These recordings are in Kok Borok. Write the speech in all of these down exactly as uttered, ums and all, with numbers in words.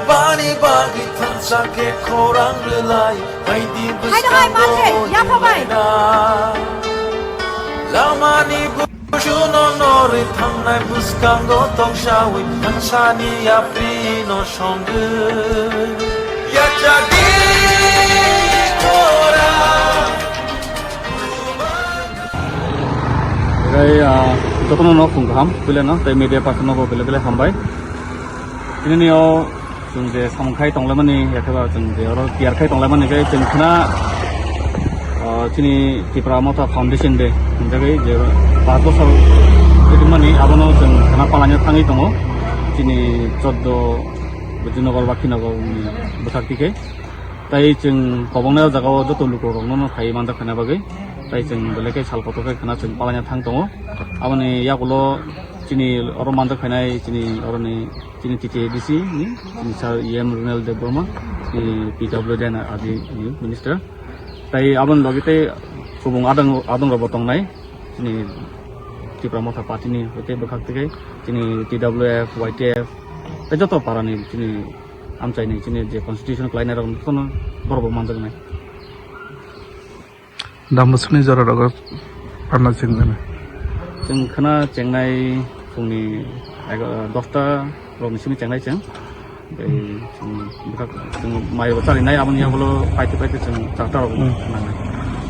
Bani bagwi thansa khe khorang rwlai, phaidi hai, hai, bwskango mathe, yapha bai. Lamani busuno norwi thangnai bwskango tongsawi thansani yaprino songwi. Yachadi khorang. Tei, ah, jotono no khung kaham, puilano, tei media person no bo belai belai hambai. Tini ni o chwng je samung khai tonglaimani, yakhe ba chwng je oro tiyar khai tonglaimani khe chwng khna, ah, chini Tipra Motha Foundation Day hinjagwi je paanch bosor wngmani abono chwng khna palaina thangwi tongo. Chini choddo Bujinagar, Bakhinagar ni bwsakti khe. Tai chwng kobongnai o jaga o joto luku rok no no phai manjak khaina bagwi. Tai chwng belai khe sal kotor khe khna chwng palaina thang tongo. Aboni yagulo chini oro manjak khainai chini oroni chini T T A D C ni chini sir E M Runal Debbarma, chini P W D na adi ni minister. Tai aboni logi tai kubung adang, adang rok bo tongnai chini Tipra Motha Party ni hoite bwkhak tei chini T W F, Y T F, tai joto para ni chini amchaini chini je constitution khlainai rok no borok bo manjaknai. Dambusuni jora rogo panna chengjana. Chwng khna chengnai phungni ego-, dosta rokni simi chengnai chwng. Tei chwng bwkhak chwng mai bo chalinai aboni yagulo paite paite chwng charta rok Hmm. nangnai.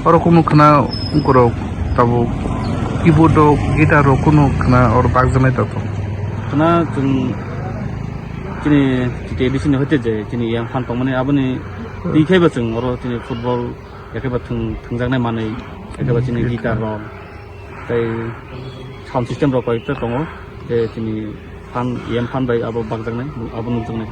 Oro kunu khna ungkorok tabuk keyboard rok, guitar rok kunu khna oro bakjaknai tabuk. Khna chwng chini T T A D C ni hoite je chini yang phan tongmani aboni Hmm. twi khaiba chwng oro chini football Ekheba thwng-, thwngjaknai manwi, ekheba chini guitar rok, tei sound system rok koi ta tongo, tei chini phan, yem phan bai abo bakjaknai, abo nukjaknai.